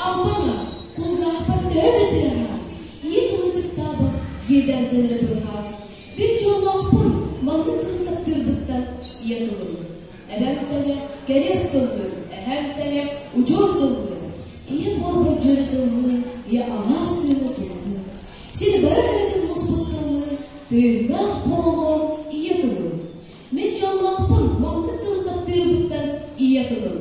Албан аат, кулгаахпар төһө да тыаһаан, ийэ тылы ытыктаабат иэдээнтэн эрэ быыһаан, мин дьоллоохпун маннык тылы таптыырбыттан ийэ тылым. Эбэм тэҥэ кэриэс тыллыыр, эһэм тэҥэ удьуор тыллыыр, ийэ буорбар дьүөрэ тыллыыр, ийэ алаас тыына тыллыыр. Сир бары кэрэтин муспут тыллыыр, тыыннаах буолуом ийэ тылым. Мин дьоллоохпун маннык тылы таптыырбыттан ийэ тылым.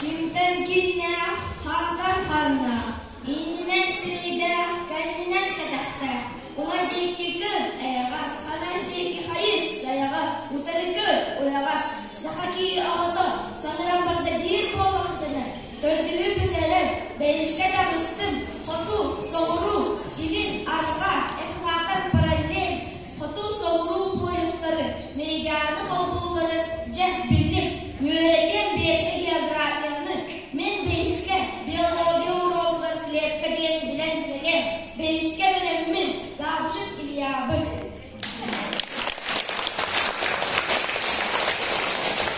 Кимтэн кииннээх, хантан ханнаах, иннинэн сирэйдээх, кэннинэн кэтэхтээх, уҥа диэки көр, эйэҕэс, хаҥас диэки хайыс, сайаҕас, утары көр, уйаҕас, саха киһи оҕото санаран барда диир буоллахтына, төрдүһү бүтэрэн, бэйискэ таҕыстым, хоту, соҕуруу, илин, арҕаа, экватор, параллель, Хоту соҕуруу полюстары, меридианы холбуулларын дьэ биллим. Үөрэтиэм биэскэ географияны, мин бэйискэ биология уруогугар клетка диэни билэн кэлиэм. Бэйискэ бэлэммин, Габышев Ильябын.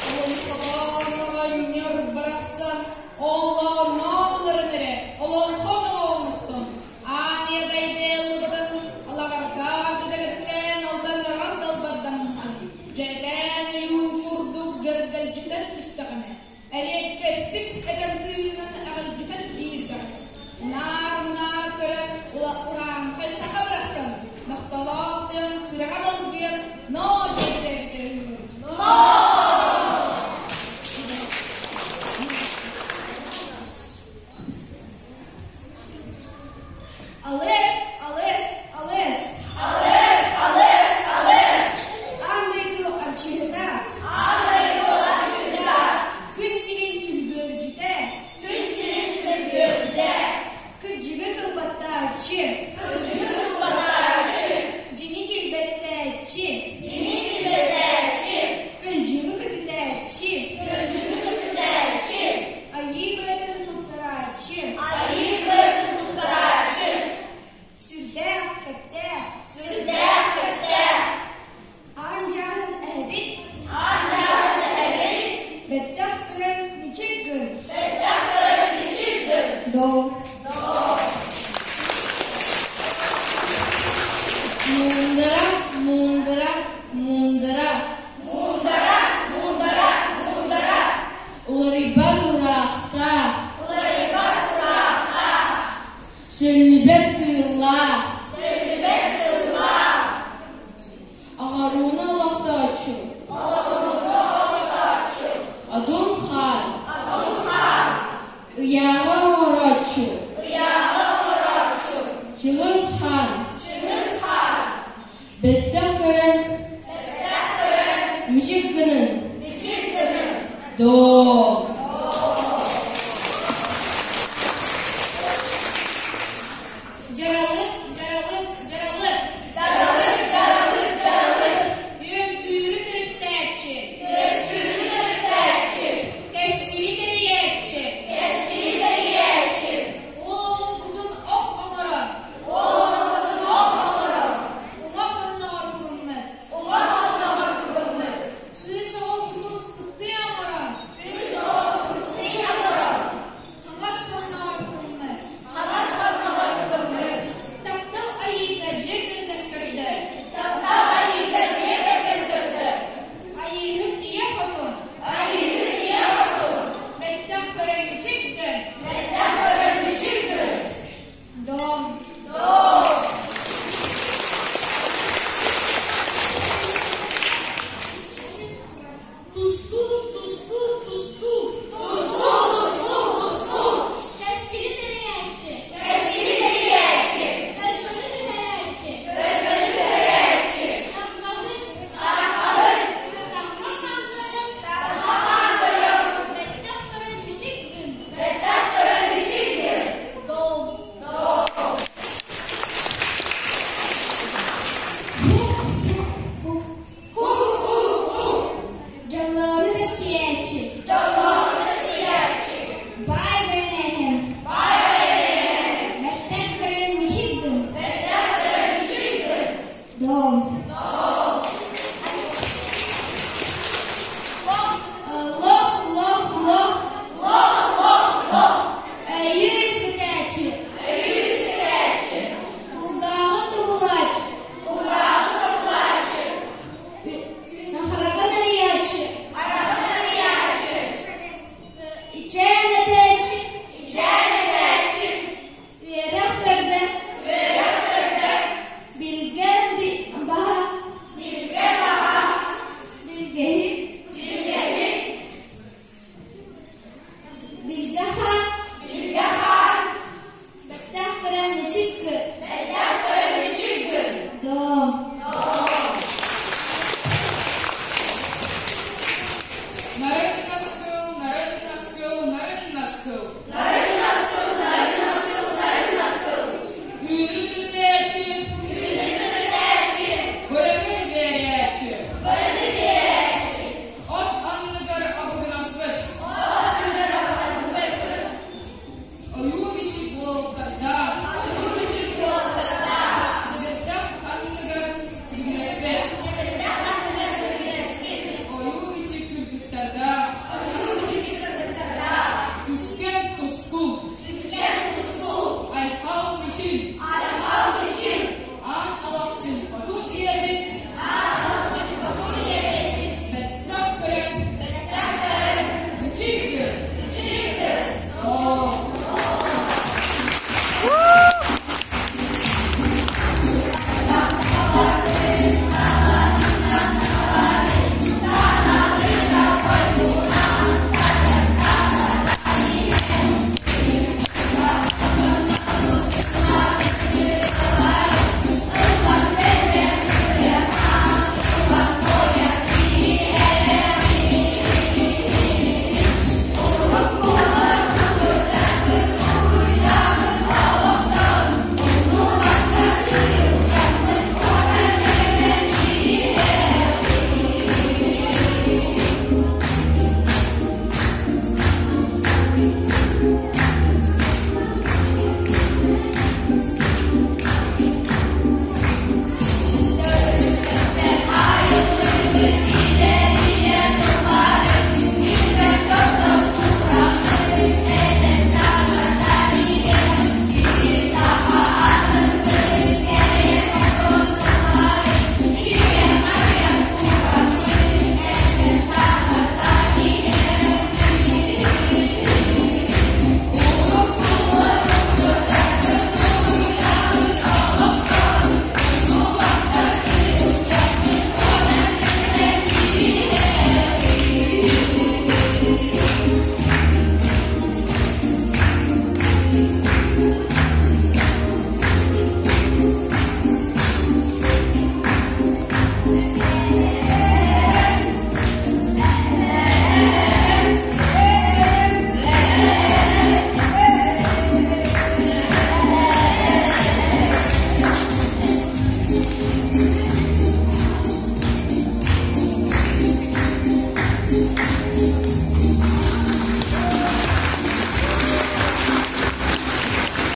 Олоҥхолоон оҕонньор барахсан олооннообуларын эрэ олоҥхо оҥостон Аан дайдыаллыбытын алаҕардаан дыдыгыттээн алданыран далбардаммытын, дьэрэкээн ойуу курдук дьэргэлдьитэн түстэҕинэ, эриэккэстик этэн тыынан эҕэлдьитэн киирдэҕинэ, унаар-мунаар көрөн урааҥхай саха барахсан нохтолоох тыан сүрэҕэ долгуйан ноо диэбитэ эбитэ үһү. Алыс, алыс, алыс! Алыс, алыс, алыс! Аан дойду арчыһыта! Аан дойду арчыһыта! Күн сирин сүргүөрдьүтэ! Күн сирин сүргүөрдьүтэ! Кырдьыгы кылбаттааччы! Кырдьыгы кылбаттааччы! Дьиҥи килбэттээччи! Дьиҥи килбэттээччи! Көлдьүҥү көтүтээччи! Көлдьүҥү көтүтээччи! Айыы быатын туттарааччы. Айыы быатын туттарааччы. Сүрдээх кэптээх. Сүрдээх кэптээх. Аан дьааһын эһэбит. Аан дьааһын эһэбит. Бэттэх көрөн мичик гын. Бэттэх көрөн мичик гын. Доо. Доо. Муундара, муундара, муундара. Муундара, муундара, муундара. Уларыйбат ураахтаах, Уларыйбат ураахтаах, сөллүбэт тыыллаах, сөллүбэт тыллаах, аҕарууну олохтооччу, олоҕурууну олохтооччу, Одун хаан, Одун хаан, ыйааҕы оҥорооччу, ыйааҕы оҥорооччу, Чыҥыс хаан, Чыҥыс хаан, бэттэх көрөн, бэттэх көрөн, мичик гынын, мичик гынын, Доо! Дьаралык, дьаралык, дьаралык! Дьаралык, дьаралык, дьаралык! Үөскүүрү төрүттээччи! Үөскүүрү төрүттээччи! Кэскили тэрийээччи! Кэскили тэрийээччи! Уол оҕо кутун ох оҥорор! Уол оҕотун ох оҥорор! Уҥа хонноҕор кубуммут! Уҥа хонноҕор кубуммут! Кыыс оҕо кутун кыттыы оҥорор! Кыыс оҕо куттуу оҥорор! Хаҥас хонноҕор кубуммут! Хаҥас хонноҕор кубуммут! Таптал айыыта дьиэ кэргэн көрдөр! Таптал айыыта дьиэ кэргэн көрдөр! Айыыһыт ийэ хотун! Айыыһыт ийэ хотун! Бэттэх көрөн мичик гын! Бэттэх көрөн мичик гын! Дом! Дом! Туску, туску, туску! Туску, туску, туску! Кэскили тэрийээччи! Кэскили тэрийээччи! Көлгөнү түһэрээччи! Көлгөнү түһэрээччи! Таҥхаһыт! Таҥхаһыт! Таҥха хаан тойон! Таҥха хаан тойон! Бэттэх көрөн бичик гын! Бэттэх көрөн бичик гын! Дом! Дом! Дьоллоору тэскиэ. Нарын